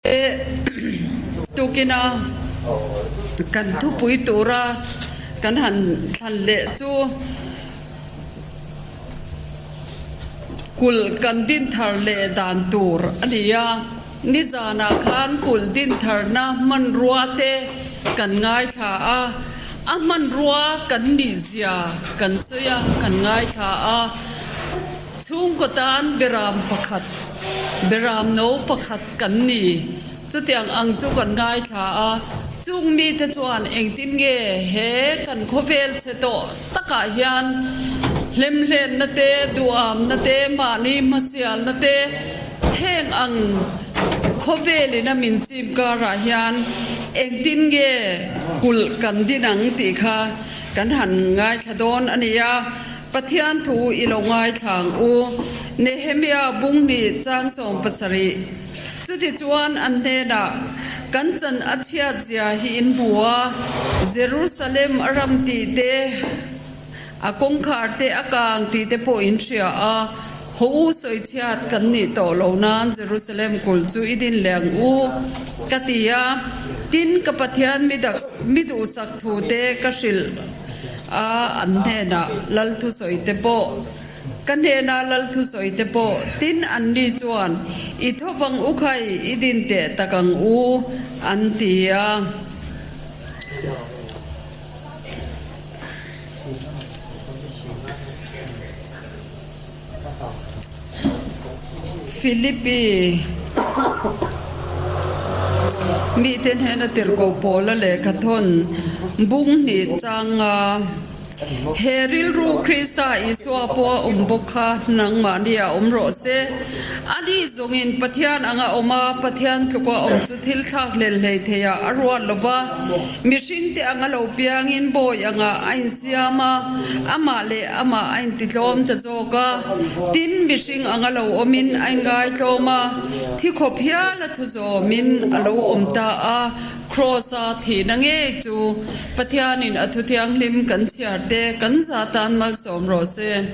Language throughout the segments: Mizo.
Tukina kan thupui tura kan han thlan leh chu kulh kan din thar leh dan tur a ni a. Nizanah khan kulh din tharna hmanrua te kan ngaithla a, a hmanrua kan nihzia kan sawi a, kan ngaithla a. Chhungkaw tan beram pakhat, beram no pakhat kan ni. Chutiang ang chu kan ngaithla a, chung mite chuan engtin nge he kan khawvel chhe tawh takah hian hlemhlenna te, duhamna te, mahni hmasialna te heng ang khawvelin a min chim karah hian engtin nge kulh kan din ang tih kha kan han ngaithla dawn a ni a. Pathian thu i lo ngaithla ang u. Nehemia bung hnih chang 70. Chutichuan an hnenah, Kan chan a chhiat zia hi in hmu a, Jerusalem a ram tih te, a kawngkhar te a kang tih te pawh in hria a, haw u sawi chhiat kan nih tawh lo nan Jerusalem kulh chu i din leh ang u, ka ti a. Tin, ka Pathian mi duhsak thu te ka hrilh. A an hnenah lal thusawi te pawh, ka hnena lal thusawi te pawh, tin anni chuan, I tho vang u khai, i din teh tak ang u, an ti a. Philippi mite hnena tirhkoh Paula lehkha thawn bung hnih changa he rilru Krista Isua pawh a awm bawk kha nangmahni a awm rawh se. Ani zawngin Pathian anga awm a, Pathian tluka awm chu thil thlak hlel hlei theiah a ruat lo va. Mihringte anga lo piangin bawi anga a insiam a, amah leh amah a intitlawm ta zawk a. Tin, mihring anga lo awmin a inngaitlawm a, thi khawp hial a thu zawmin a lo awm ta a. Kraws-a thihna ngei chu Pathianin a thu thianghlim kan chhiar te kan za tan malsawm rawh se.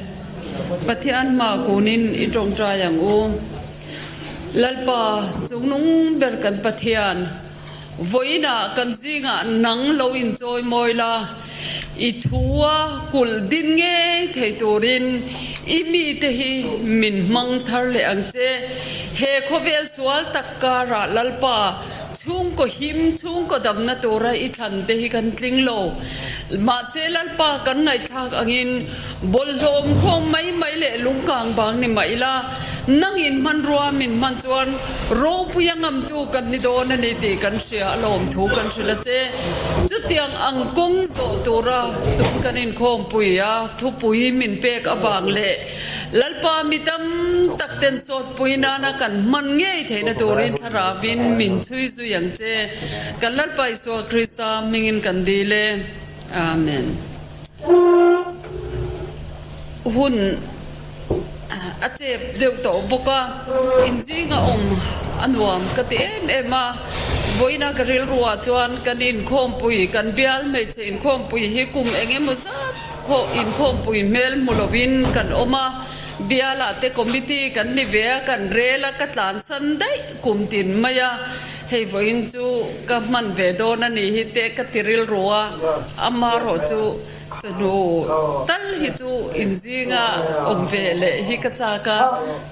Pathian hma kunin i tawngtai ang u. Lalpa, chungnung ber kan Pathian. Vawiinah kan zingah nang lo inchawi mawi la, i thua kulh din ngei thei turin i mite hi min hmang thar leh ang che. He khawvel sual tak karah Lalpa, chhungkaw him, chhungkaw damna tura i thlan te hi kan tling lo. Mahse Lalpa kan ngaihthlak angin bawlhhlawm khawm mai mai leh lungkang bang ni mah ila, nangin hmanrua min hman chuan Ropuia ngamtu kan ni dawn a ni tih kan hria a lawm thu kan hrilh a che. Chutiang ang kawng zawh tura tun kan inkhawmpui a thupui min pek avang leh Lalpa mi tam tak ten sawtpui nana kan hman ngei theihna turin thlarauin min chhui zui ang che. Kan Lalpa Isua Krista hmingin kan dil e. Amen. Hun a chep deuh tawh bawk a, inzinga awm a nuam ka ti em em a, vawiina ka rilruah chuan kan inkhawmpui, kan bial hmeichhe inkhawmpui hi kum eng emaw zat inkhawmpui hmel hmu lovin kan awm a, bialah te committee kan ni ve a, kan rel a, ka tlansan daih kum tin mai a, hei vawiin chu ka hman ve dawn a nih hi te ka ti rilru a, amaherawh chu. Chawhnu tal hi chu inzinga awm ve leh hi ka chak a,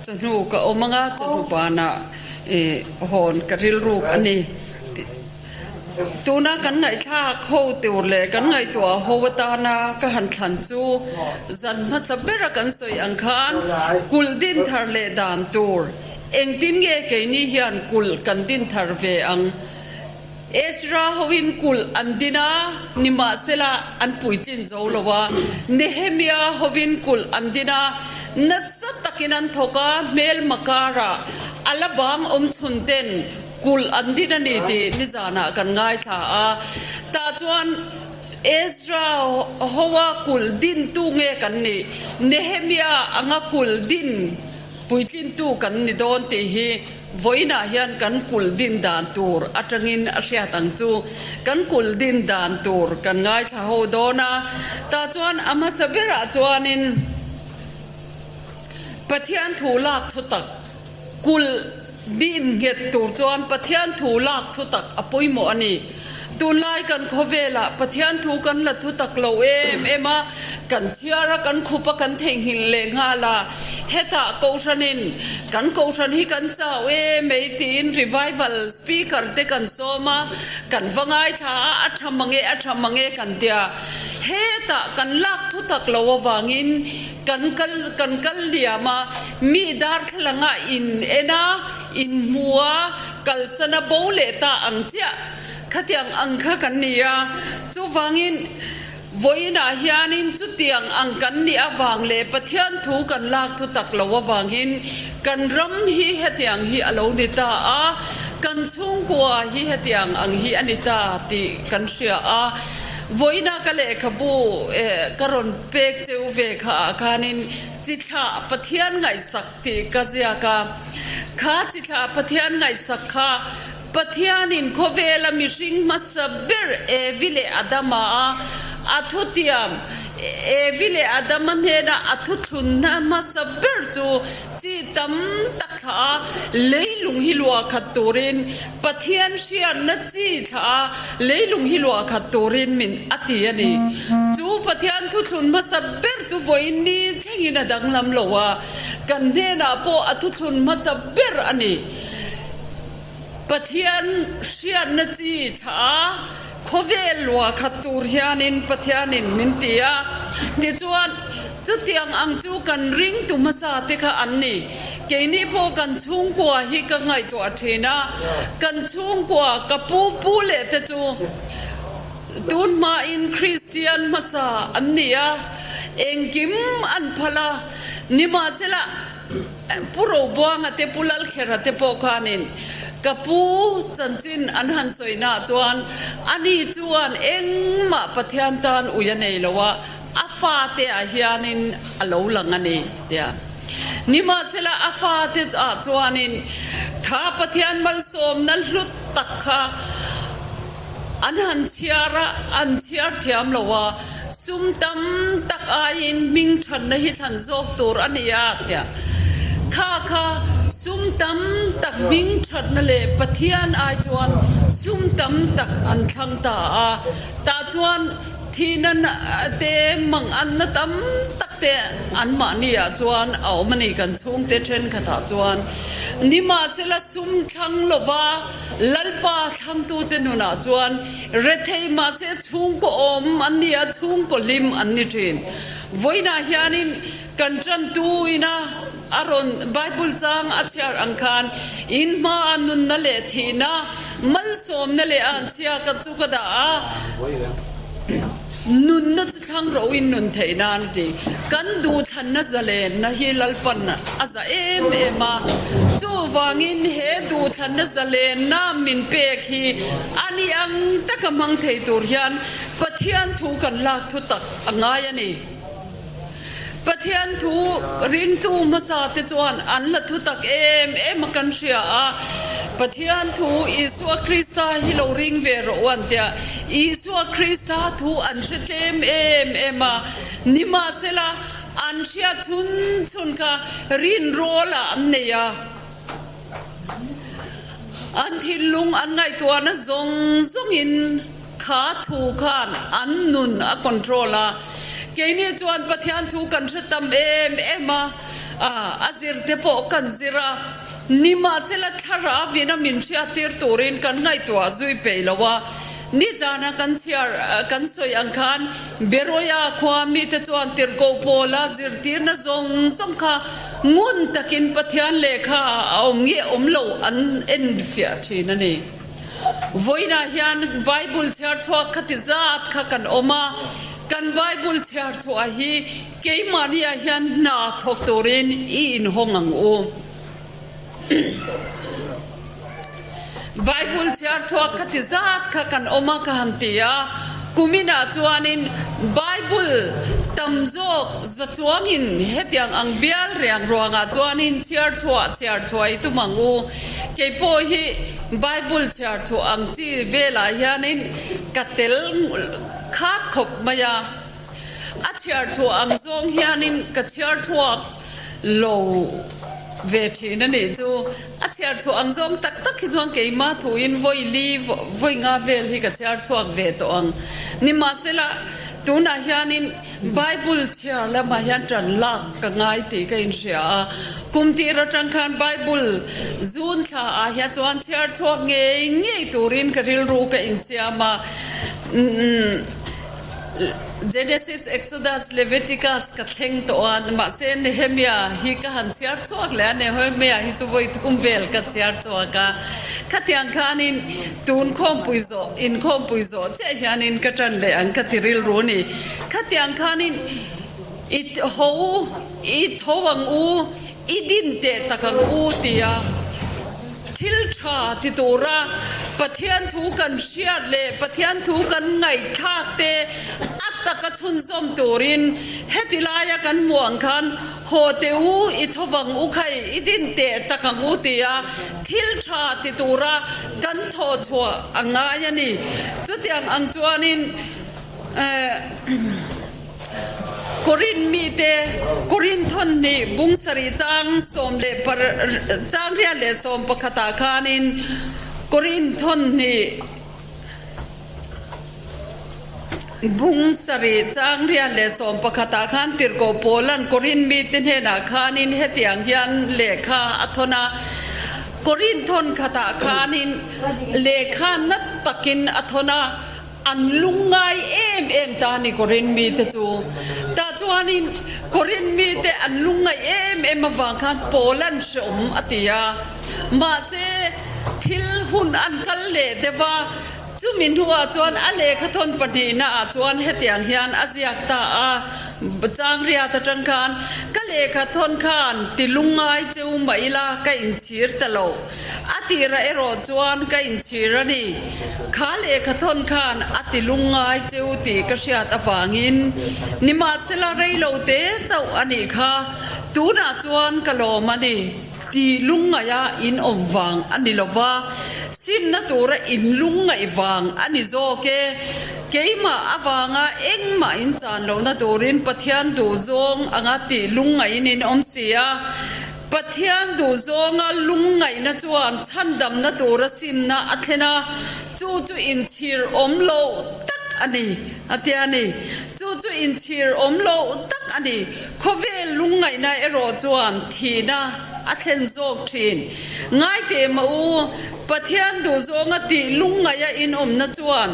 chawhnu ka awm anga chawhnu banah hawn ka rilruk a ni. Tuna kan ngaihthlak ho tur leh kan ngaihtuah ho atana ka han thlan chu zan hmasa bera kan sawi ang khan kulh din thar leh dan tur engtin nge keini hian kulh kan din thar ve ang? Ezra hoin kulh an din a, nimahsela an puitlin zo lo a. Nehemia hoin kulh an din a, nasa takin an thawk a, hmelma karah a la bang awm chhun ten kulh an din a ni tih nizanah kan ngaithla a. Tah chuan Ezra hoa kulh dintu nge kan nih? Nehemia anga kulh din puitlintu kan ni dawn tih hi Vawiinah hian kan kulh din dan tur atangin a hriat ang chu. Kan kulh din dan tur kan ngaithla ho dawn a, tah chuan a hmasa berah chuanin Pathian thu lak thu tak kulh. Din nghet tur chuan Pathian thu lak thutak a pawimawh a ni. Tunlai kan khawvelah Pathian thu kan la thutak lo em em a, kan chhiar a, kan khup a, kan theihnghilh leh nghal a. Hetah Kohhranin kan Kohhran hi kan chau em mai tiin revival speaker te kan sawm a, kan va ngaithla a, a tha mange, a tha mange kan tia. Hetah kan lak thutak lo avangin Kan kal kan kal liam a, mi darthlalanga in en a, in hmu a, kalsan a bo leh ta ang chiah. Khatiang ang kha kan ni a, chuvangin vawiinah hianin chutiang ang kan nih avang leh Pathian thu kan lak thu tak lo avangin kan ram hi hetiang hi a lo ni ta a, kan chhungkua hi hetiang ang hi a ni ta tih kan hria a. Vawiina ka lehkhabu ka rawn Pek cheu ve kha ah khanin chi thlah Pathian ngaihsak tih ka ziak a. Kha chi thlah Pathian ngaihsak kha Pathianin khawvela mihring hmasa ber Evi leh Adama a a thutiam Evi leh Adama hnena a thuthlunna hmasa ber chu chi tam tak thlah a leilung hi luah khat turin Pathian hriatna chi thlah a leilung hi luah khat turin min a ti a ni. Chu Pathian thuthlun hmasa ber chu vawiin ni thlengin a danglam lo a, kan hnenah pawh a thuthlun hmasa ber a ni. Pathian hriatna chi thlah a khawvel luah khat tur hianin Pathianin min ti a, tichuan chutiang ang chu kan ringtu hmasa te kha an ni. Keini pawh kan chhungkua hi ka ngaihtuah thin a, kan chhungkua ka pu pu leh te chu Tun hmain Kristian hmasa an ni a, engkim an phal a, nimahsela Pu Robuanga te Pu Lalkhera te pawh khanin ka pu chanchin an han sawi naah chuan ani chuan engmah Pathian tan ui a nei lo a, a fate ah hianin a lo lang a ni tia. Nimahsela a fate ah chuanin kha Pathian malsawmna hlut tak kha an han chhiar a, an chhiar thiam lo a, sum tam tak aiin hming thatna hi thlan zawk tur a ni a tia. Kha kha sum tam tak hming thatna leh Pathian ai chuan sum tam tak an thlang ta a, tah chuan thihna te mang anna tam tak te anmahni ah chuan a awm a ni kan chhungte thenkhatah chuan. Nimahsela sum thlang lova Lalpa thlangtute nunah chuan rethei mahse chhungkaw awm an ni a, chhungkaw hlim an ni thin. Vawiinah hianin kan tantu ina a rawn Bible chang a chhiar ang khan in hmaa nunna leh thihna, malsawmna leh anchhia ka chu ka dah a. Nunna chu thlang ro in nun theih nan a ti. Kan duhthlanna zalenna hi Lalpan a za em em a, chuvangin he duhthlanna zalenna min pek hi a ni ang taka hmang thei tur hian Pathian thu kan lak thu tak a ngai a ni. Pathian thu ringtu hmasa te chuan an la thu tak em em a kan hria a, Pathian thu Isua Krista hi lo ring ve rawh u an tia, Isua Krista thu an hre tlem em em a, nimahsela an hriat chhun chhun kha rinrawl ah an nei a, an thinlung an ngaihtuahna zawng zawngin. Kha thu khan an nun a control a, keini chuan Pathian thu kan hre tam em em a, a zir te pawh kan zir a, nimahsela thlarau ina min hriattir turin kan ngaihtuah zui peih lo a, nizana kan chhiar kan sawi ang khan Beroia khua mite chuan tirhkoh pawla zirtirna zawng zawng kha ngun takin Pathian lehkha a awm nge awm lo an enfiah thin a ni. Vawiinah hian Bible chhiar chhuak kha ti zat kha kan awm a, kan Bible chhiar chhuah hi keimahniah hian hna thawk turin i inhawng ang u. Bible chhiar chhuak kha ti zat kha kan awm a ka han ti a, kuminah chuanin Bible tam zawk za chuangin hetiang ang bial riang ruangah chuanin chhiar chhuah chhiar chhuah i tum ang u. Keipawh hi Bible chhiar chhuah ang chi velah hianin ka tel khat khawp mai a, a chhiar chhuah ang zawng hianin ka chhiar chhuak lo. ve thin a nih chu. A chhiar chhuah ang zawng tak tak hi chuan keima thuin vawi li vawi nga vel hi ka chhiar chhuak ve tawh ang. Nimahsela, tunah hianin Bible chhiar lamah hian ṭan lak ka ngai tih ka inhria a. Kum tir aṭang khan Bible zun thla ah hian chuan chhiar chhuak ngei ngei turin ka rilru ka insiam a. Genesis, Exodus, Leviticus ka thleng tawh a, mahse Nehemia hi ka han chhiar chhuak leh a, Nehemia hi chu vawi thum vel ka chhiar chhuak a, khatiang khanin tun khawmpui zawh, inkhawmpui zawh chiah hianin ka ṭan leh ang ka ti rilru a ni. Khatiang khanin i ho, i tho ang u, i din teh tak ang u tia thil tha ti tura Pathian thu kan hriat leh Pathian thu kan ngaihthlak te a taka chhunzawm turin heti laia kan hmuh ang khan haw teh u, i tho vang u khai, i din teh tak ang u tia thil tha ti tura kan thawh chhuah a ngai a ni. Chutiang ang chuanin eh. Korin mite, Korin thawnhnih bung sarih chang sawm leh chang riat leh sawm pakhatah khanin Korin thawnhnih bung sarih chang riat leh sawm pakhatah khan Tirhkoh Paula'n Korin mite hnenah khanin hetiang hian lehkha a thawn a, Korin thawn khatah khanin lehkha nat takin a thawn a. An lungngai em em ta a ni Korin mite chu. Tah chuanin Korin mite an lungngaih em em avang khan Paul-a'n hreawm a ti a. Mahse, thil hun an kal leh deuh a, chumi hnuah chuan a lehkha thawn pahnihnaah chuan hetiang hian a ziak ta a, Chang riat atang khan, Ka lehkha thawn khan ti lungngai cheu mah ila ka inchhir ta lo. A tirah erawh chuan ka inchhir a ni. Kha lehkha thawn khan a ti lungngai cheu tih ka hriat avangin nimahsela reilo te chauh a nih kha. Tunah chuan ka lawm a ni. Tih lungngaih a in awm vang a ni lova, simna tura in lungngaih vang a ni zawk e. Keimah avanga engmah in chan lohna turin Pathian duhzawng anga tih lungngaihin in awm si a. Pathian duhzawnga lungngaihna chuan chhandamna tura simna a thlen a, chu chu inchhir awm loh tak a ni, a ti a ni. Chu chu inchhir awm loh tak a ni. Khawvel lungngaihna erawh chuan thihna a thlen zawk thin. Ngai teh mah u, Pathian duhzawnga tih lungngaih a inawmna chuan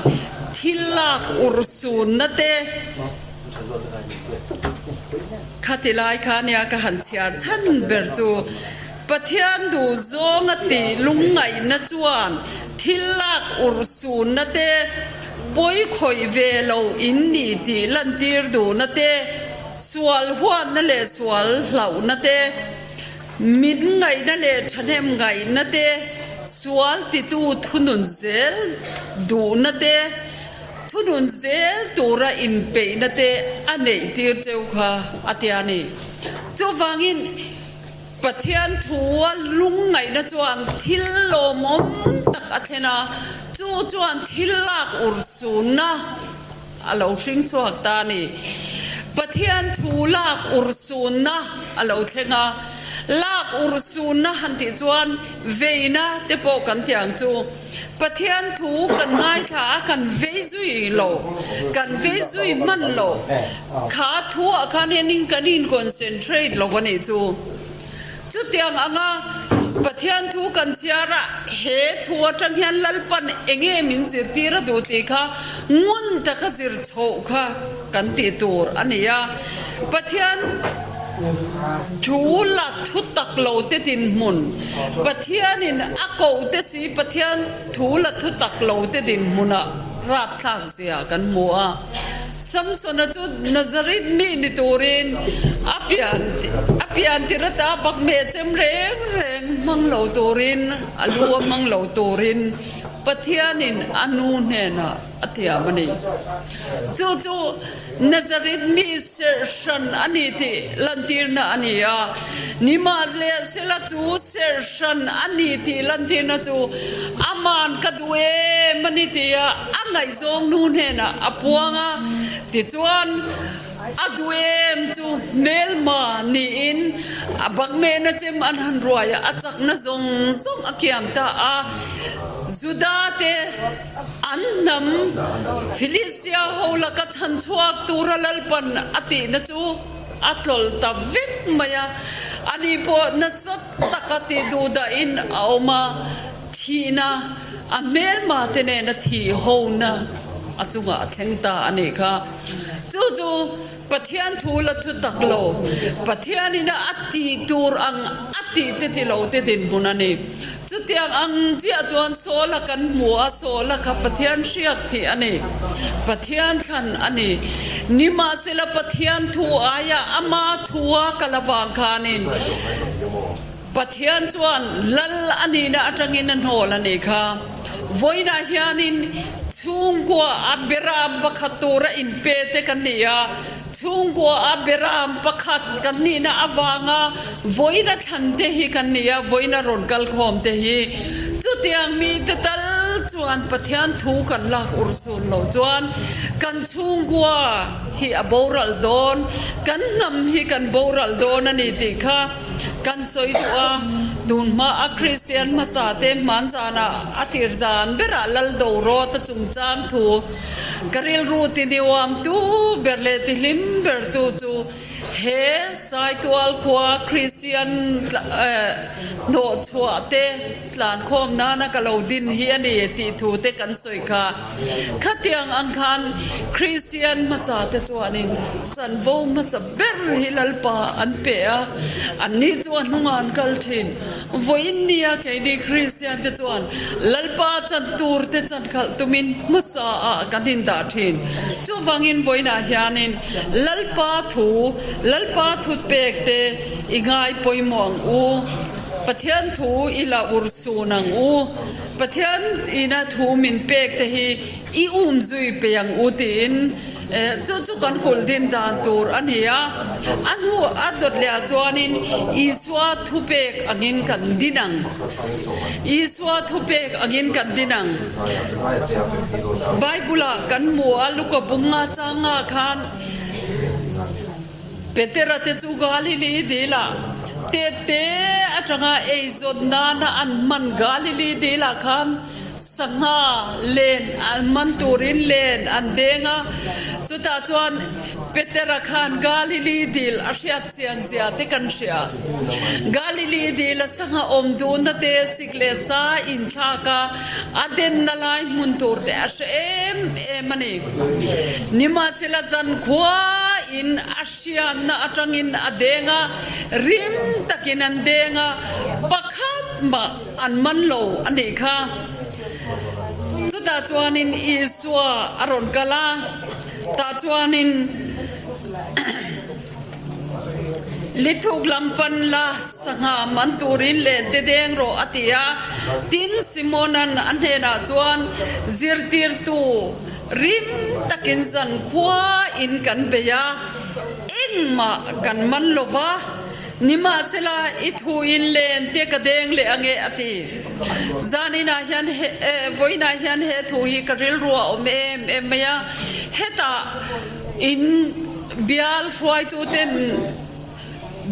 thil lak urhsunna te, Khati lai kha nia ka han chhiar chhan ber chu Pathian duh zawnga tih lungngaihna chuan thil lak urhsunna te, pawi khawih ve lo in ni tih lantir duhna te, sual huatna leh sual hlauhna te, min ngaihna leh thahnem ngaihna te, sual titu thunun zel duhna te, Thunun zel tura inpeihna te a neih tir cheu kha a tia a ni. Chuvangin Pathian thua lungngaihna chuan thil lawmawm tak a thlen a, chu chuan thil lak urhsunna a lo hring chhuak ta a ni. Pathian thu lak urhsunna a lo thleng a, lak urhsunna han tih chuan veina te pawh kan ti ang chu. Pathian thu kan ngaithla a, kan vei zui lo, kan vei zui hman lo. Kha thuah khan hianin kan in concentrate lo a nih chu. Chutiang anga Pathian thu kan chhiar a, he thu atang hian Lalpan enge min zirtir a duh tih kha ngun taka zir chhoh kha kan tih tur a ni a. Pathian Thu la thu tak lo te dinhmun, Pathianin a koh te si Pathian thu la thu tak lo te dinhmunah rapthlak zia kan hmu a. Samsona chu Nazareth mi ni turin a pian a pian tir ata bakmeh chem reng reng hmang lo turin a lu a hmang lo turin Pathianin a nu hnenah a thiam a ni. Chu chu Nazareth mi serhhran a ni tih lantirna a ni a, nimahsela chu serhhran a ni tih lantirna chu aman ka duh em a ni ti. tia a ngaihzawng nu hnenah a puang a, tichuan a duh em chu hmelma niin a bakmehna chem an han ruai a, a chakna zawng zawng a kiam ta a. Juda te an hnam Philistia ho laka chhan chhuak tura Lalpan a tihna chu a tlawlh ta vek mai a, ani pawh nasa taka tih duh dahin a awm a, thihna a hmelma te nena thih hona a chungah a thleng ta a nih kha. Chu chu Pathian thu la thu tak lo, Pathianina a tih tur ang a tih te ti lo te dinhmun a ni. Chutiang ang chiah chuan Saula kan hmu a, Saula kha Pathian hriak thih a ni, Pathian thlan a ni. Nimahsela Pathian thu aia ama thua kal avang khanin Pathian chuan lal a nihna atangin a hnawl a nih kha. Vawiinah hianin chhungkua a beram pakhat tura inpe te kan ni a, chhungkua a beram pakhat kan nihna avanga vawiina thlan te hi kan ni a, vawiina rawn kal khawm te hi chutiang mite tal chuan Pathian thu kan lak urhsun loh chuan kan chhungkua hi a boral dawn, kan hnam hi kan boral dawn a ni tih kha Kan sawi duh a, tun hma a Kristian hmasa te hman zanah a tir zan berah Lal Dorawta chungchang thu ka rilru ti niuam tu ber leh ti hlim ber tu chu he Saitual khua Kristian hnawhchhuah te tlankhawm nana ka lo din hi a ni tih thu te kan sawi kha. Khatiang ang khan Kristian hmasa te chuanin chanvo hmasa ber hi Lalpa an pe a, anni chu a hnungah an kal thin. Vawiin nia keini Kristian te chuan Lalpa chan tur te chan khalh tumin hmasa ah kan indah thin. Chuvangin vawiinah hianin Lalpa thu, Lalpa thutpek te i ngai pawimawh ang u, Pathian thu i la urhsun ang u. Pathian ina thu min pek te hi i um zui pe ang u tiin chu chu kan kulh din dan tur a ni a. A hnu a dawt leh ah chuanin Isua thupek angin kan din ang. Isua thupek angin kan din ang. Bible ah kan hmu a Luka bunga changa khan Petera te chu Galili dilah tete atanga eizawn nana an hman Galili dilah khan sangha len an man turin len an deng a, chutah chuan Petera khan Galili dil a hriat chian zia te kan hria. Galili dila sangha awm duhna te sik leh sa inthlak a, a denna lai hmun tur te a hre em em a ni. Nimahsela zankhua in a hriatna atangin a deng a, rim takin an deng a, pakhat mah an man lo a nih kha. Chutah chuanin Isua a rawn kal a, tah chuanin Lithuk lam pan la, sangha man turin len te deng rawh a ti a. Tin, Simona'n a hnenah chuan, Zirtirtu, rim takin zankhua in kan bei a, engmah kan man lo va, nimahsela i thu in len te ka deng leh ange a ti. Zaninah hian he, vawiinah hian he thu hi ka rilru a awm em em mai a, hetah in Bial hruaituten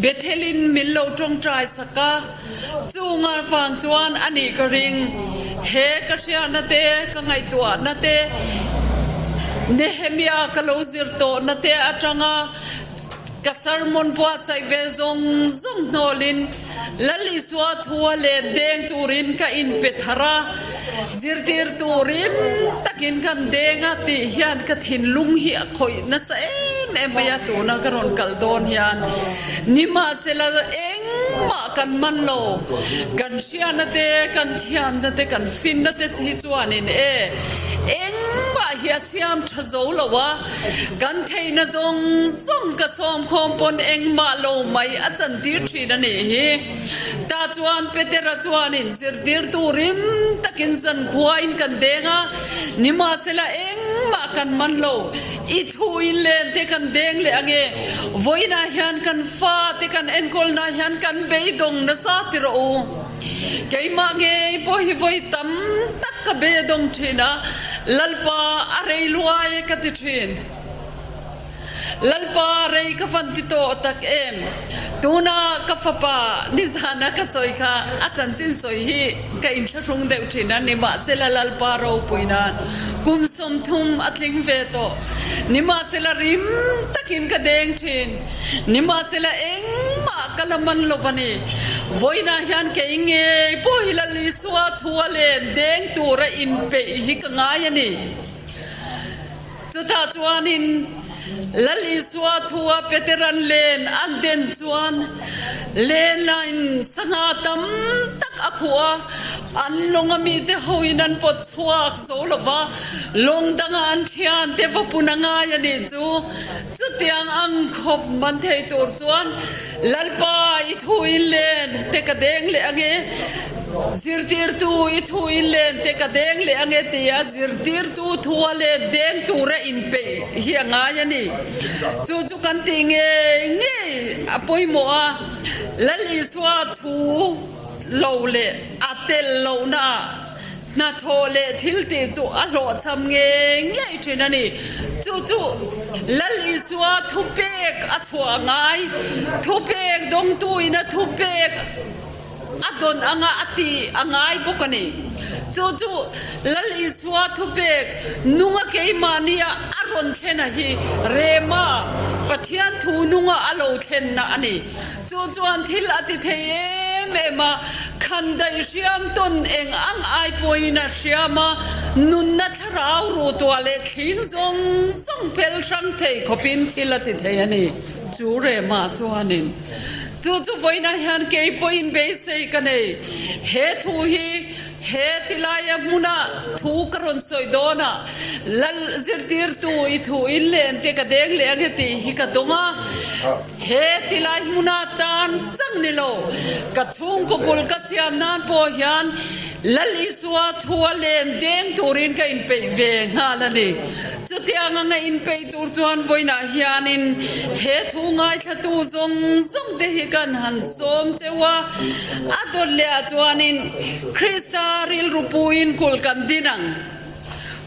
Bethel-in min lo tawngtai sak a, chunga vang chuan a nih ka ring. He ka hriatna te, ka ngaihtuahna te, Nehemia ka lo zir tawhna te atanga ka sermon buatsaih ve zawng zawng hnawlin Lal Isua thua let deng turin ka inpe thar a, zirtir turin takin kan deng a tih hian ka thinlung hi a khawih nasa em em mai a, tuna ka rawn kal dawn hian nimahsela engmah kan man lo, kan hriatna te, kan thiamna te, kan finna te hi chuanin e engmah hi a siam tha zo lo a, kan theihna zawng zawng ka sawmkhawm pawn engmah lo mai a chantir thin a nih hi. Tah chuan Petera chuanin zirtirtu rim takin zankhuain kan deng a, nimahsela engmah kan man lo, i thuin len te kan deng leh ange, vawiinah hian kan fate kan enkawlnah hian kan beidawng nasa ti rawh u. Keimah ngei pawh hi vawi tam tak ka be dawng thin a, Lalpa a rei luai e ka ti thin. Lalpa rei ka van ti tawh tak em? Tuna ka fapa nizana ka sawi kha a chanchin sawi hi ka inthlahrung deuh thin a, nimahsela Lalpa ropui nan kum 30 a tling ve tawh. Nimahsela rim takin ka deng thin. Nimahsela engmah ka la man lo va ni. Vawiinah hian kei ngei pawh hi Lal Isua thua len deng tura inpeih hi ka ngai a ni. Chutah chuanin Lal Isua thua Peteran len an den chuan lenlain sangha tam tak a khuh a, an lawng a mite hoin an pawt chhuak zo lo va, lawng danga an thiante va pun a ngai a nih chu. Chutiang ang khawp man thei tur chuan Lalpa i thu in len te ka deng leh ange, zirtirtu i thu in len te ka deng leh ange tia zirtirtu thua len deng tura inpeih hi a ngai a ni. Chu chu kan tih ngei ngei a pawimawh a, Lal Isua thu lo leh a tel lohna ah Hnathawh leh thil tih chu a hlawhchham ngei ngei thin a ni. Chu chu Lal Isua thupek a chhuah ngai. Thupek dawngtuin a thupek a dawn anga a tih a ngai bawk a ni. Chu chu Lal Isua thupek nunga keimahnia a rawn thlen a hi Rema, Pathian thu nunga a lo thlenna a ni. Chu chuan thil a ti thei em em a, khan daih hriam tawn eng ang ai pawhin a hriam a, nunna thlarau ruh tuah leh thling zawng zawng pel hrang thei khawpin thil a ti thei a ni. Chu Rema chuanin, Chu chu vawiinah hian kei pawhin beisei ka nei. He thu hi he tilaia hmuna thu ka rawn sawi dawn a, Lal zirtirtu i thu in len te ka deng leh ange tih hi ka dawng a. He tilai hmuna tan chang ni lo, ka chhungkaw kul ka siam nan pawh hian Lal Isua thua len deng turin ka inpeih ve nghal a ni. Chutiang anga inpeih tur chuan vawiinah hianin he thu ngaithlatu zawng zawng te hi kan han sawm cheu a, a dawt leh ah chuanin Krista rilru puin kul kan din ang.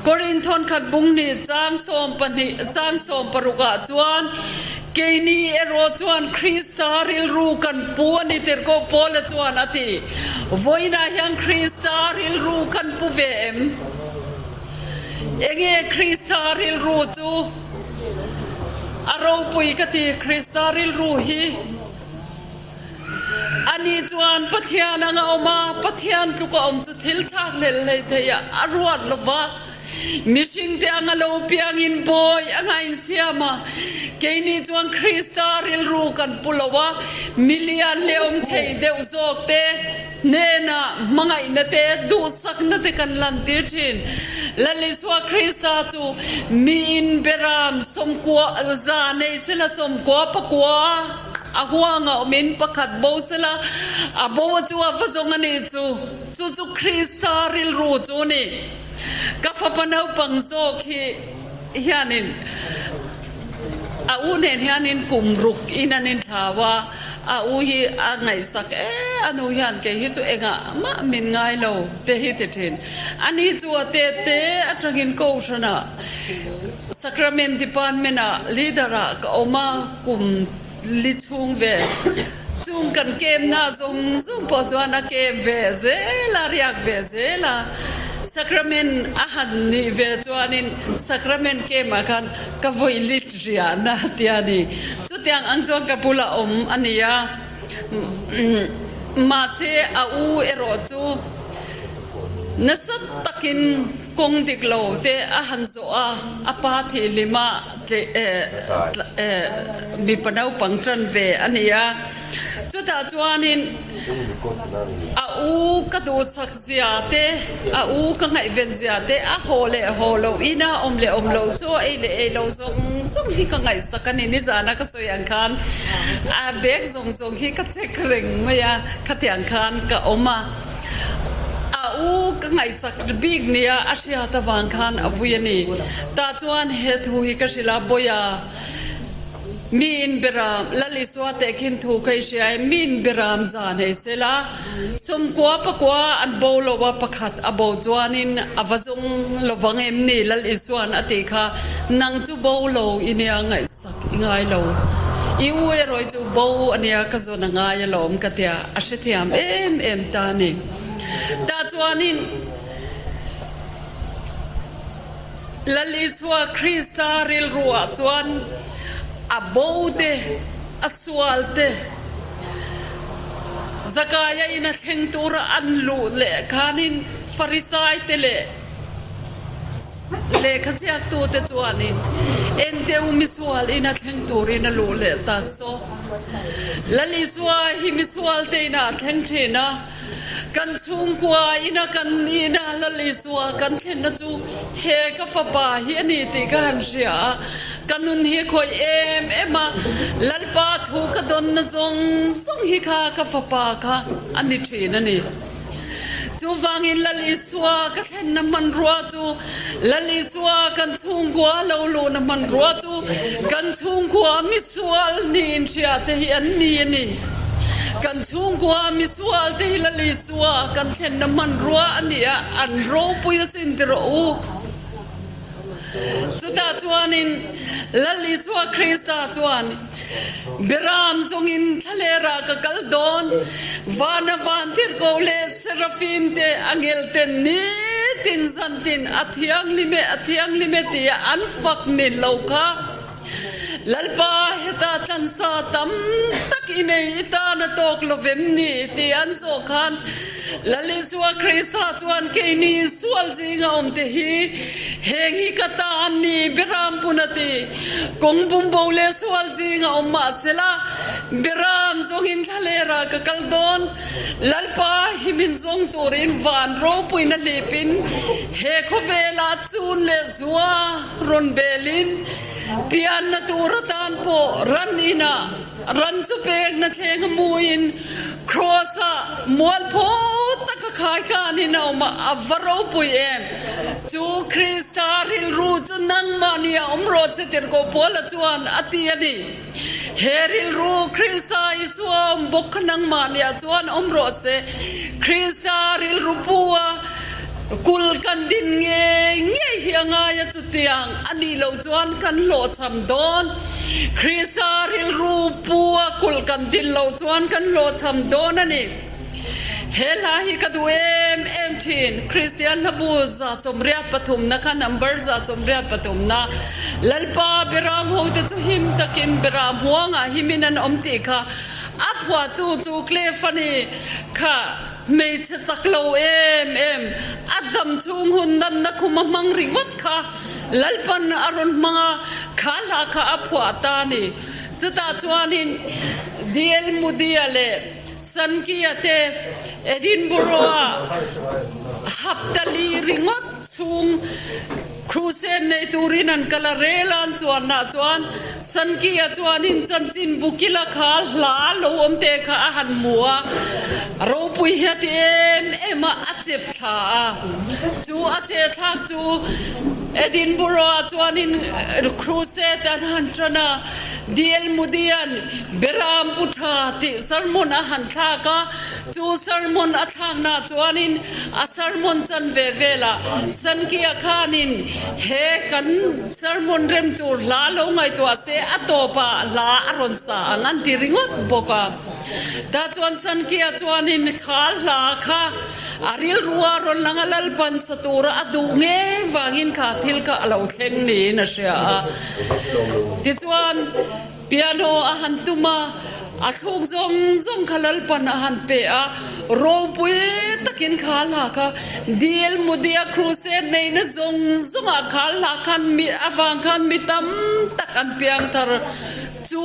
Korin thawnkhat bunghnih chang 12 chang 16 ah chuan, Keini erawh chuan Krista rilru kan pu a ni tirhkoh Paula chuan a ti. Vawiinah hian Krista rilru kan pu ve em? Enge Krista rilru chu? A ropui ka ti Krista rilru hi. Ani chuan Pathian anga awm a, Pathian tluka awm chu thil thlak hlel hlei thei a a ruat lo va. Mihringte anga lo piangin bawi anga insiam a, keini chuan Krista rilru kan pu lo a, milian leh awm thei deuh zawk te hnenah hmangaihna te, duhsakna te kan lantir thin. Lal Isua Krista chu miin beram 90 za nei sela 90 pakua, A huanga awmin pakhat bo sela, a bo a chu a va zawng a nih chu. Chu chu Krista rilru chu a ni. Ka fapa naupang zawk hi hianin a u nen hianin kum ruk in an inthlau a, a u hi a ngaihsak e, a nu hian kei hi chu engah mah min ngai lo te hi ti thin. Ani chu a te te atangin Kohhranah Sacrament Department ah leader ah ka awm a. Kum li chhung ve chung kan kemna zawng zawng pawh chuan a kem ve zel a, riak ve zel a. Sacrament a han nih ve chuanin sacrament kemah khan ka vawi lit riahna tia ni. Chutiang ang chuan ka bula awm a ni a. Mahse a u erawh chu nasa takin kawng dik lo te a han zawh a, a pa thihhlima Mipa naupang tan ve a ni a, chutah chuanin a u ka duhsak zia te, a u ka ngaihven zia te, a haw leh haw loh ina awm leh awm loh chu ei leh ei loh zawng zawng hi ka ngaihsak a ni. Nizana ka sawi ang khan a bag zawng zawng hi ka check reng mai a, khatiang khan ka awm a. A u ka ngaihsak bik nia a hriat avang khan a vui a ni. Tah chuan he thu hi ka hrilh a, Bawiha. Miin beram, Lal Isua tehkhin thu ka i hria e, miin beram zan hei sela, 90 pakua an bo lo a, pakhat a bo chuanin a va zawng lovang em ni Lal Isua'n a tih kha, nang chu bo lo i nia ngaihsak i ngai lo, i u erawh chu bo a nia ka zawn a ngai alawm ka tia, a hrethiam em em ta a ni. Tah chuanin. Lal Isua Krista rilruah chuan a bo te, a sual te, Zakaia ina thleng tura an luh leh khanin Farisai te leh lehkha ziaktute chuanin Enteu misual ina thleng turin a luh leh tak saw. Lal Isua hi misual te inah a thleng thin a. Kan chhungkua ina kan nihna Lal Isua kan thlenna chu he ka fapa hi a ni tih ka han hria a, ka nun hi khawih em em a, Lalpa thu ka dawnna zawng zawng hi kha ka fapa kha a ni thin a ni. Chuvangin Lal Isua ka thlenna hmanrua chu Lal Isua kan chhungkua lo luhna hmanrua chu kan chhungkua misual niin hria te hi an ni a ni. Kan chhungkua misual te hi Lal Isua kan thlenna hmanrua a ni a, an ropui asin ti rawh u. Chutah chuanin Lal Isua Krista chuan, Beram zawngin thlalerah ka kal dawn, vana vantirhkoh leh serafim te angel ten nitin zantin a thianghlim e, a thianghlim e tia an fak nin lo kha. Lalpa, heta tlansa tam tak i nei i tan a tawk lo vem ni? tih an zawh khan Lal Isua Krista chuan keini sual zinga awmte hi heng hi ka ta an ni, Beram pun a ti. Kawng bumbo leh sual zinga awm mah sela, Beram zawngin thlalerah ka kal dawn. Lalpa hi min zawng turin van ropuina hlipin he khawvelah chun leh zua Rawn belin pianna tur atan pawh ran inah ran chu pekna thleng a hmuin Kraws-ah mualpho taka khaikanin a awm a, a va ropui em! Chu Krista rilru chu nangmahni a awm rawh se tirhkoh Paula chuan a ti a ni. He rilru Krista Isua awm bawk kha nangmahniah chuan awm rawh se. Krista rilru pu a kul kan din ngei ngei hi a ngai a, chutiang a nih loh chuan kan hlawhchham dawn. Krista rilru pu a kul kan din loh chuan kan hlawhchham dawn a ni. He hla hi ka duh em em thin. Kristian hlabu 183 na kha number 183 na Lalpa Beram hote chu him takin Beram huangah himin an awm tih kha a phuahtu chu Cliff a ni kha hmeichhe chak lo em em a dam chhung hun natna khum a hmang ringawt kha Lalpan a rawn hmang a kha hla kha a phuah ta a ni. Chutah chuanin DL Moody-a leh Sankia te Edinburgh-a haptali ringawt chhung crusade nei turin an kal a, rel an chuanah chuan Sankia chuanin chanchin bukila kha hla lo awm te kha a han hmu a, ropui hi a ti em em a, a chep thla a, chu a che thlak chu Edinburgh-ah chuanin crusade an han tan a, DL Moody-a'n Beram pu tha tih sermon a han thlak a, chu sermon a thlakna chuanin a sermon chan ve velah Sankia khanin he kan sermon rem tur hla lo ngaihtuah se a tawpah hla a rawn sa ang an ti ringawt bawk a. Tah chuan Sankia chuanin kha hla kha a rilrua rawn lang a Lalpan sa tura a duh ngei vangin kha thil kha a lo thleng niin a hria a. Tichuan. Piano a han tum a, a thluk zawng zawng kha Lalpan a han pe a, ropui takin kha hla kha Dil Mudia Crusade neihna zawng zawngah kha hla khan mi avang khan mi tam tak an piang thar. Chu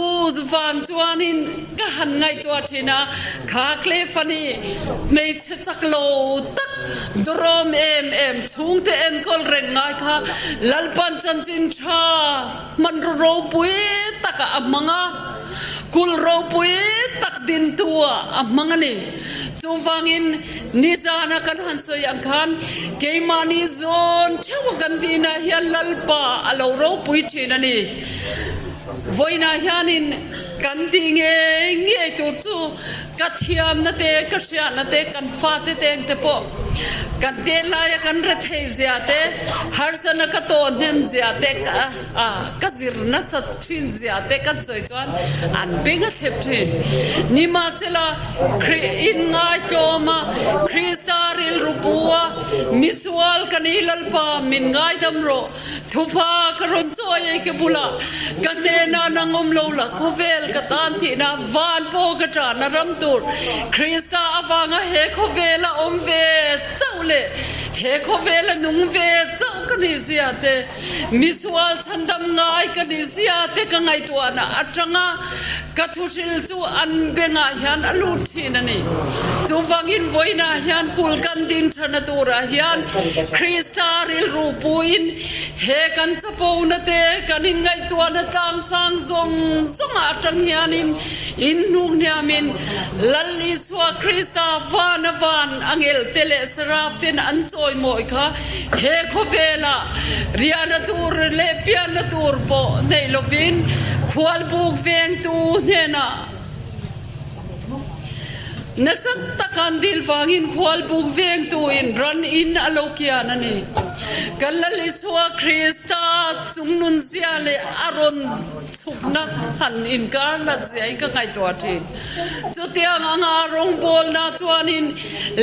vang chuanin ka han ngaihtuah thin a, kha Clefani hmeichhe chak lo tak, dawrawm em em chhungte enkawl reng ngai kha Lalpan chanchin tha, Hmanraw ropui takah a hmang a, kulh ropui tak dintu-ah a hmang a ni. Chuvangin, nizana kan han sawi ang khan, keimahni zawn theuha kan tihna hian Lalpa a lo ropui thin a ni. Vawiinah hianin kan tih ngei ngei tur chu ka thiamna te, ka hriatna te, kan fate te engte pawh kan tet laia kan rethei zia te, harsatna ka tawh hnem zia te, ka zir nasa thin zia te kan sawi chuan an beng a thlep thin. Nimahsela, Khrih in ngaitlawm a, Krista rilru pu a, misual ka ni Lalpa min ngaidam rawh. Thupa ka rawn chawi ei ka bulah ka hnenah nang awm lo la, khawvel ka tan thihna van pawh ka ṭahna ram tur Krista avanga he khawvela awm ve chauh leh he khawvela nung ve chauh ka nih zia te, misual chhandam ngai ka nih zia te ka ngaihtuahna aṭanga ka thuhril chu an bengah hian a lut ṭhin a ni. Chuvangin vawiinah hian kul kan din ṭhana turah hian Krista rilru puin he kan chapona te, kan inngaihtuahna tlangsang zawng zawngah aṭang hianin inhnuk hniamin Lal Isua Krista vana van angelte leh seraften an chawimawi kha he khawvelah riahna tur leh pianna tur pawh nei lovin khualbuk vengtu hnenah Nasa taka an dil vangin khualbuk vengtuin ran in a lo kian a ni. Kan Lal Isua Krista chungnun zia leh a rawn chhukna han inkar nat zia hi ka ngaihtuah thin. Chutiang anga rawngbawlna chuanin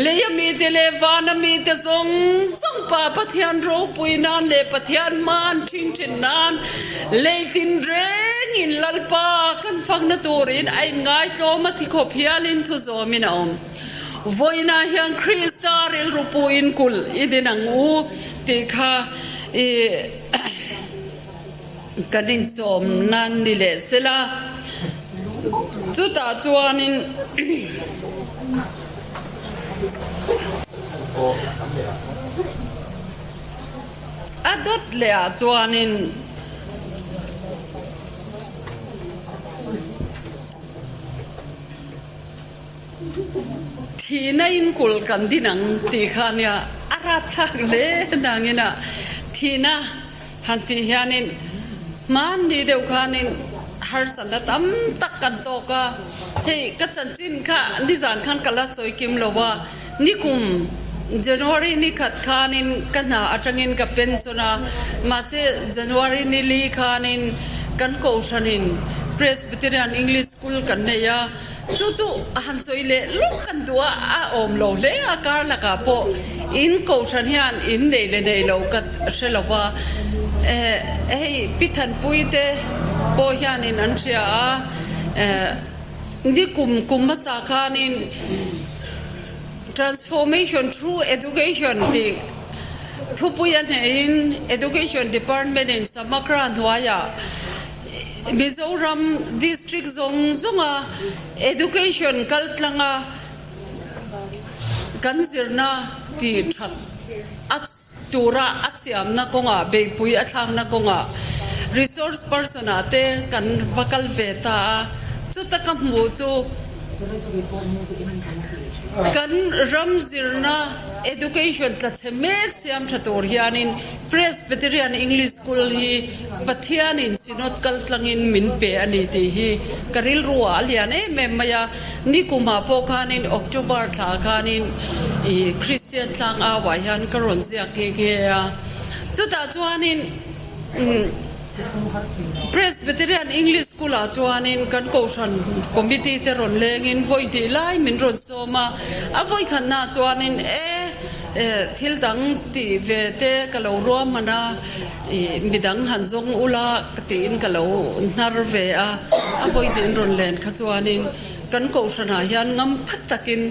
leia mite leh vana mite zawng zawng Pa Pathian ropui nan leh Pathian hman thin thin nan lei tinrengin Lalpa kan fakna turin a inngaitlawm a thi khawp hialin thu zawmin a awm. Vawiinah hian Krista rilru puin kulh i din ang u tih kha i kan insawm nan ni leh sela. Chutah chuanin. A dawt leh ah chuanin thihna in kulh kan din ang tih kha nia a rapthlak hle nangin a thihna han tih hianin hmanni deuh khanin harsatna tam tak kan tawk a, hei ka chanchin kha nizan khan ka la sawi kim lo a. Nikum January ni khat khanin ka hna atangin ka pension a, mahse January ni li khanin kan kohhranin Presbyterian English School kan nei a, chu chu han sawi leh lawk kan duh a, a awm lo hle a, kar lakah pawh in kohhran hian in nei leh nei lo ka hre lo va, hei Pi Thanpui te pawh hianin an hria a, nikum kum hmasa khanin. Transformation through Education tih thupui a hneihin Education Department in Samagra hnuaiah Mizoram District zawng zawnga Education kaltlanga kan zirna tih that a tura a siamna kawngah beihpui a thlakna kawngah resource person ah te kan va kal ve ta a, chuta ka hmuh chu Kan ram zirna education tla chhe mek siam tha tur hianin Presbyterian English School hi Pathianin Synod kal tlangin min pe a ni tih hi ka rilru ah a lian em em mai a. Nikumah pawh khanin October thla khanin ih Kristian tlang auah hian ka rawn ziak nghe nghe a. Chutah chuanin umm. Presbyterian English School ah chuanin kan kohhran committee te rawn lengin vawi hnih lai min rawn sawm a, a vawi khatna ah chuanin e thil dang tih ve te ka lo ruahman a, ih midang han zawng ula ka tiin ka lo hnar ve a, a vawi hnih an rawn len kha chuanin kan kohhran ah hian ngam phat takin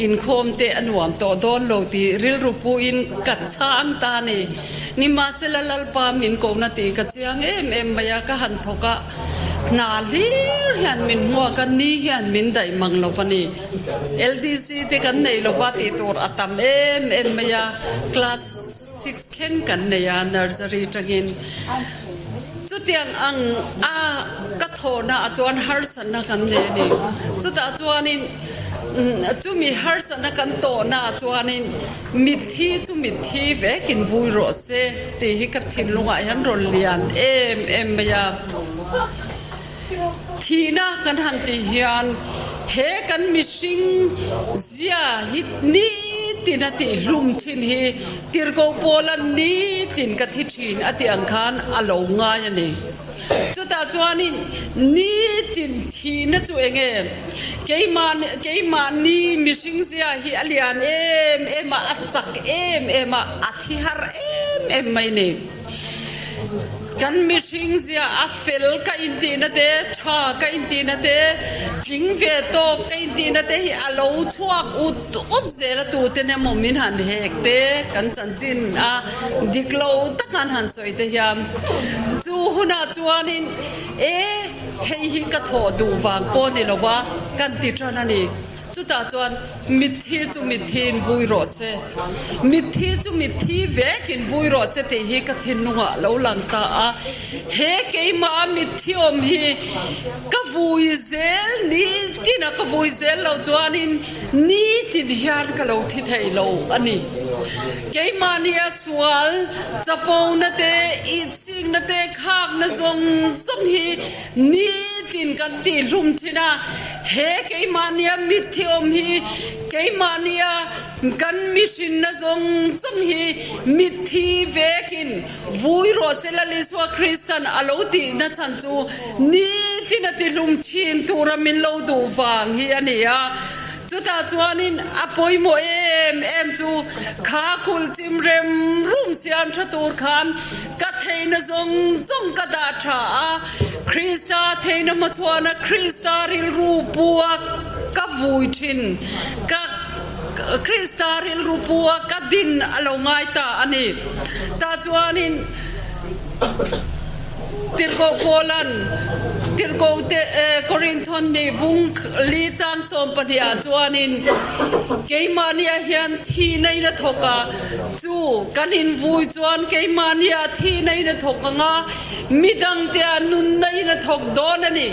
inkhawm te a nuam tawh dawn lo tih rilru puin ka chhang ta a ni. Nimahsela Lalpa min kohna tih ka chiang em em mai a, ka han thawk a, hna hlir hian min hmuak a, ni hian min daih mang lo va ni. LDC te kan nei lo va tih tur a tam em em mai a, class six thleng kan nei a nursery tangin. Chutiang ang a ka thawhna ah chuan harsatna kan nei a ni. Chutah chuanin Chumi harsatna kan tawhna ah chuanin mitthi chu mitthi vekin vui rawh se tih hi ka thinlungah hian rawn lian em em mai a. Thihna kan han tih hian he kan mihring zia hi nitin a tih hlum thin hi tirhkoh Paula nitin ka thi thin a tih ang khan a lo ngai a ni. Chutah chuanin nitin thihna chu eng nge? Keimah keimahni mihring zia hi a lian em em a, a chak em em a, a thi har em em mai ni. Kan mihring zia a fel ka intihna te, tha ka intihna te, tling ve tawk ka intihna te hi a lo chhuak ut ut zel a tuten emaw min han hek te kan chanchin a dik lo tak an han sawi te hian chu hunah chuanin e hei hi ka thawh duh vang pawh ni lo va kan ti tan a ni. Chutah chuan Mitthi chu mitthi in vui rawh se, mitthi chu mitthi vek in vui rawh se tih hi ka thinlungah a lo lang ta a. He keimah mitthi awm hi ka vui zel nitin a, ka vui zel lo chuanin nitin hian ka lo thi thei lo a ni. Keimahnia sual chapona te, ihchikna te, khakna zawng zawng hi nitin kan tihhlum thin a. He keimahnia mitthi awm hi keimahnia kan mihrinna zawng zawng hi mitthi vekin vui rawh se Lal Isua Kristan a lo tihna chhan chu nitin a tihlum thin tura min lo duh vang hi a ni a. Chutah chuanin a pawimawh em em chu kha kulh chim rem rum siam tha tur khan ka theihna zawng zawng ka dah tha a. Krista theihna hmachhuahna Krista rilru pu a ka vui thin. Ka Krista rilru pu a ka din a lo ngai ta a ni. Tah chuanin Tirhkoh Paulan Tirhkoh te Korinthon nih bung li chang 12 ah chuanin keimahniah hian thihna in a thawk a, Chu kan invui chuan keimahnia thihna in a thawk ang a, midangte ah nunna in a thawk dawn a ni.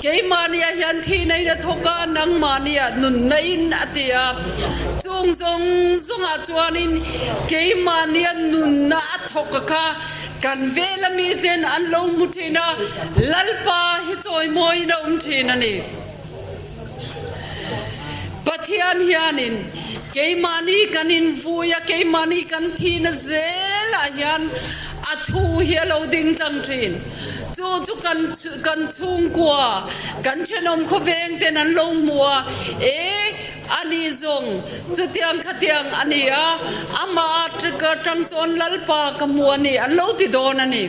Keimahnia hian thihna in a thawk a, nangmahnia nunna in a ti a. Chung zawng zawngah chuanin keimahnia nunna a thawk a kha kan vela miten an lo hmu thin a, Lalpa hi chawimawiin a awm thin a ni. Pathian hianin keimahni kan invui a, keimahni kan thihna zelah hian a thu hi a lo ding tlang thin. Chu chu kan kan chhungkua, kan thenawm khawveng ten an lo hmu a, e ani zawng chutiang khatiang a ni a, amah atang sawn Lalpa ka hmu a ni an lo ti dawn a ni.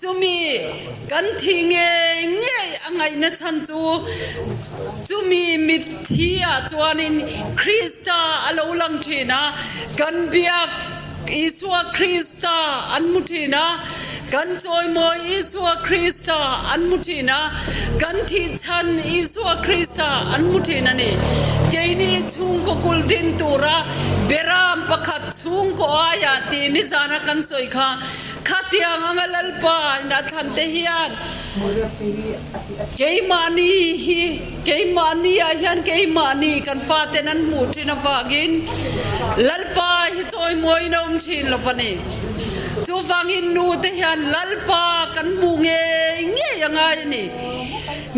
Chumi Kan thi ngei ngei a ngaihna chhan chu chumi mitthi ah chuanin Krista a lo lang thin a, kan biak Isua Krista an hmu thin a, kan chawimawi Isua Krista an hmu thin a, kan thih chhan Isua Krista an hmu thin a ni. Keini chhungkaw kul din tura Beram pakhat chhungkaw aiah tih nizana kan sawi kha Khatiang anga Lalpa in a thlan te hian keimahni hi keimahni ah hian keimahni kan faten an hmuh thin avangin Lalpa hi chawimawiin a awm thin lo va ni. Chuvangin nu te hian Lalpa kan hmuh ngei ngei a ngai a ni.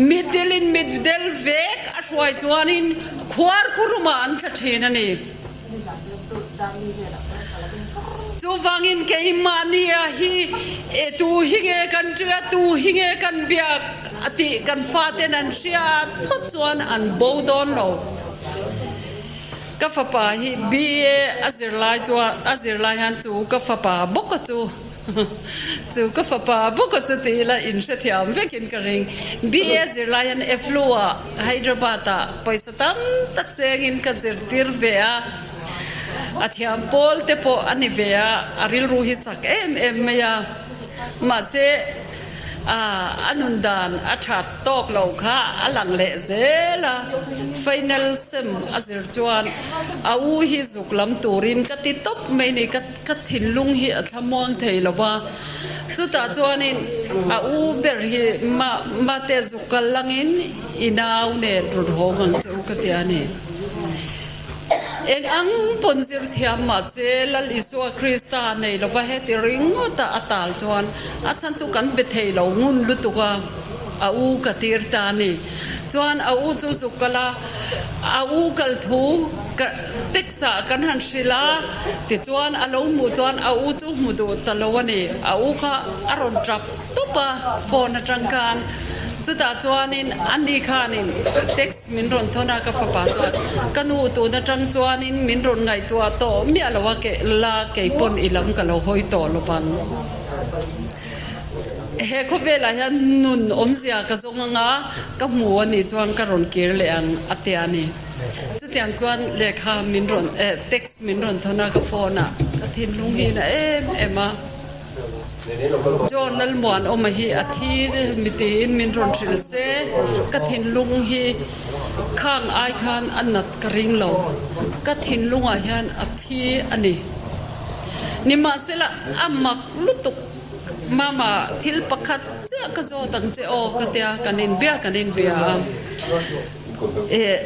Mitdilin mitdel vek a hruai chuanin khuar khurumah an thla thin a ni. Chuvangin keimahnia hi e tu hi nge kan tia tu hi nge kan biak a tih kan faten an hria phawt chuan an bo dawn lo. Ka fapa hi BA a zirlai chuan a zirlai hian chu ka fapa bawk a chu. Chu ka fapa bawk a chu ti ila in hrethiam vekin ka ring. BA zirlai hian EFLU ah Hyderabad ah pawisa tam tak sengin ka zirtir ve a, a thiam pawl te pawh a ni ve a, a rilru hi chak em em mai a. Mahse a nun dan a that tawk lo kha a lang leh zel a, final sem a zir chuan a u hi zuk lam turin ka ti tawp mai ni ka. Ka thinlung hi a thlamuang thei lo va, chutah chuanin a u ber hi mate zuk kal langin i nau nen rawn hawng ang che u ka ti a ni. Eng ang pawn zir thiam mahse Lal Isua Krista nei lova heti ringawta a tal chuan a chhan chu kan be thei lo ngun lutuk a. A u ka tir ta a ni. Chuan a u chu zuk kal a, a u kal thu ka text ah kan han hrilh a, tichuan a lo hmuh chuan a u chu hmu duh ta lo a ni. A u kha a rawn tap tawp a phone atang khan. Chutah chuanin a ni khanin text min rawn thawn a, ka fapa chuan ka nu tun atang chuanin min rawn ngaihtuah tawh miah lo a, keh la keipawn i lam ka lo hawi tawh lo vang. He khawvelah hian nun awmzia ka zawng anga ka hmu a nih chuan ka rawn kir leh ang a tia a ni. Chutiang chuan lehkha min rawn eh text min rawn thawn a ka phone ah ka thinlung hi na em em a. John Lalmuanawma hi a thi mi tiin min rawn hrilh se ka thinlung hi khang ai khan a nat ka ring lo. Ka thinlungah hian a thi a ni. Nimahsela a mak lutuk. Mama, thil pakhat chiah ka zawt ang che aw ka tia, kan inbia kan inbia a. Eh,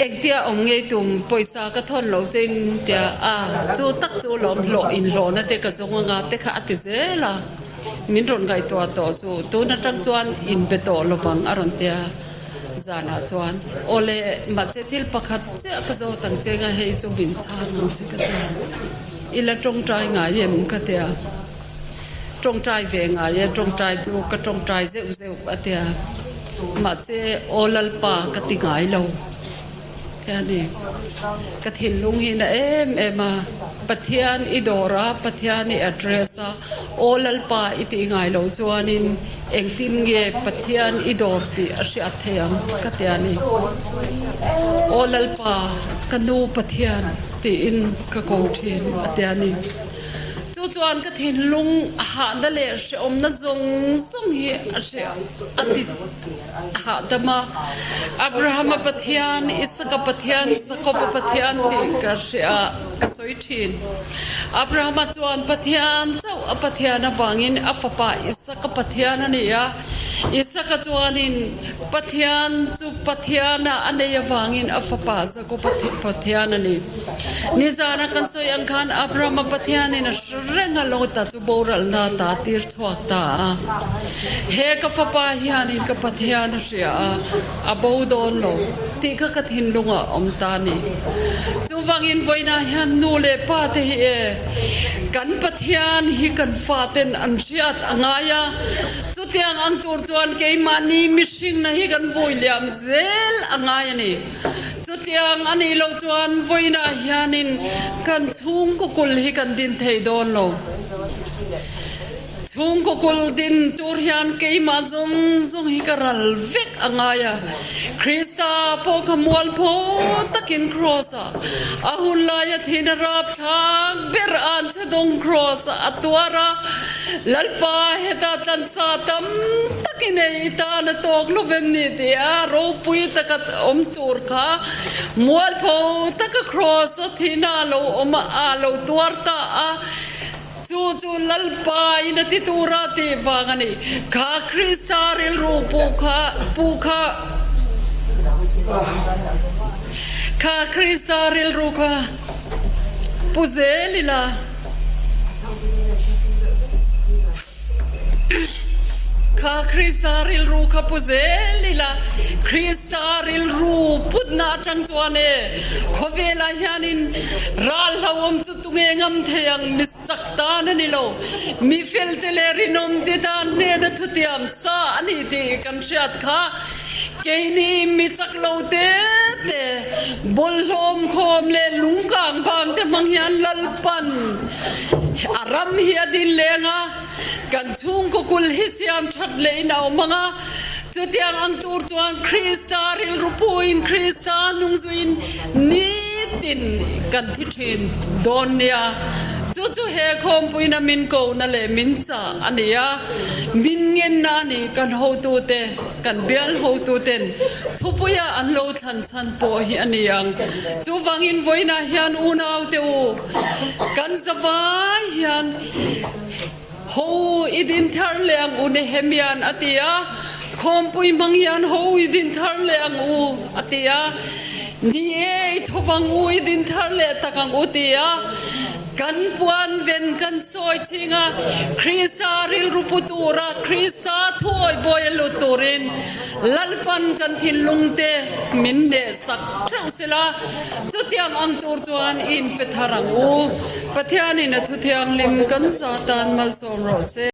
engtia awm ngei tum pawisa ka thawn lo che in tia a, chu tak chu lawm hlawh inhlawhna te ka zawng anga te kha a ti zel a, min rawn ngaihtuah tawh suh, tun atang chuan inbe tawh lovang a rawn tia zanah chuan. Aw le, mahse thil pakhat chiah ka zawt ang che nga hei chu min chhang ang che ka tia. I la tawngtai ngai em ka tia. Tawngtai ve ngai e, tawngtai chu ka tawngtai zeuh zeuh a tia. Mahse aw Lalpa ka ti ngai lo tia ni. Ka thinlung hi na em em a, Pathian i dawr a, Pathian i address a, aw Lalpa i tih ngai lo chuanin engtin nge Pathian i dawr tih a hriat thei ang ka tia ni. Aw Lalpa ka nu Pathian. Tiin ka ko thin a ti a ni. Chu chuan ka thinlung hahna leh hrehawmna zawng zawng hi a hre a ti hahdam a. Abrahama Pathian, Isaka Pathian, Jakoba Pathian tih ka hre a, ka sawi thin. Abrahama chuan Pathian chauh a Pathian avangin a fapa Isaka Pathian a ni a. Isaka chuanin Pathian chu Pathiana a nei avangin a fapa Jakoba Pathian a ni. Nizana kan sawi ang khan Abrahama Pathianin a hre reng a, Lota chu boralna ta tir chhuak ta a. He ka fapa hianin ka Pathian a hria a, a bo dawn lo tih kha ka thinlungah a awm ta a ni. Chuvangin vawiinah hian nu leh pa te hi e, kan Pathian hi kan faten an hriat a ngai a, chutiang ang tur chuan keimahni mihringna hi kan vui liam zel a ngai a ni. Chutiang a nih loh chuan vawiinah hianin kan chhungkaw kul hi kan din thei dawn lo. Chhungkaw kul din tur hian keimah zawng zawng hi ka ral vek a ngai a. Krista pawh kha mualpho takin Kraws-ah a hun laia thihna rapthlak ber an che dawng Kraws-ah a tuar a. Lalpa hetah tlansa tam tak i nei i tan a tawk lo vem ni tia ropui taka awm tur kha mualpho taka Kraws a thihna a lo awm a, a lo tuar ta a, chu chu Lalpa in a ti tura tih vang a ni. Kha Krista rilru pu kha pu kha kha Krista rilru kha pu zel ila. Kha Krista rilru kha pu zel ila, Krista rilru putna atang chuan e khawvelah hianin ral hlauhawm chu tunge ngam thei ang mi chak tan a ni lo, mi felte leh rinawmte tan hnena thutiam sa a ni tih kan hriat kha keini mi chak lo te te bawlhhlawm khawm leh lungkang vang te hmang hian Lalpan a ram hi a din leng a, kan chhungkaw kul hi siam that leh in a awm ang a, chutiang ang tur chuan Krista rilru puin Krista hnungzuiin nitin kan thi thin dawn nia. Chu chu he khawmpuina min kohna leh min chah a ni a, min ngenna a ni kan hotute. Kan bial hotuten thupuia an lo thlan chhan pawh hi a ni ang. Chuvangin vawiinah hian unaute u, kan zavai hian ho i din thar leh ang u Nehemia'n a ti a, Khawmpui hmang hian ho i din thar leh ang u a ti a, Ni e, i thawk ang u, i din thar leh tak ang u ti a. Kan puan ven kan sawi chhing a, Krista rilru pu tura Krista thuawi bawi a lut turin Lalpan kan thinlungte min hneh sak theuh sela, chutiang ang tur chuan i inpe thar ang u. Pathianin a thuthianghlim kan za tan malsawm rawh se.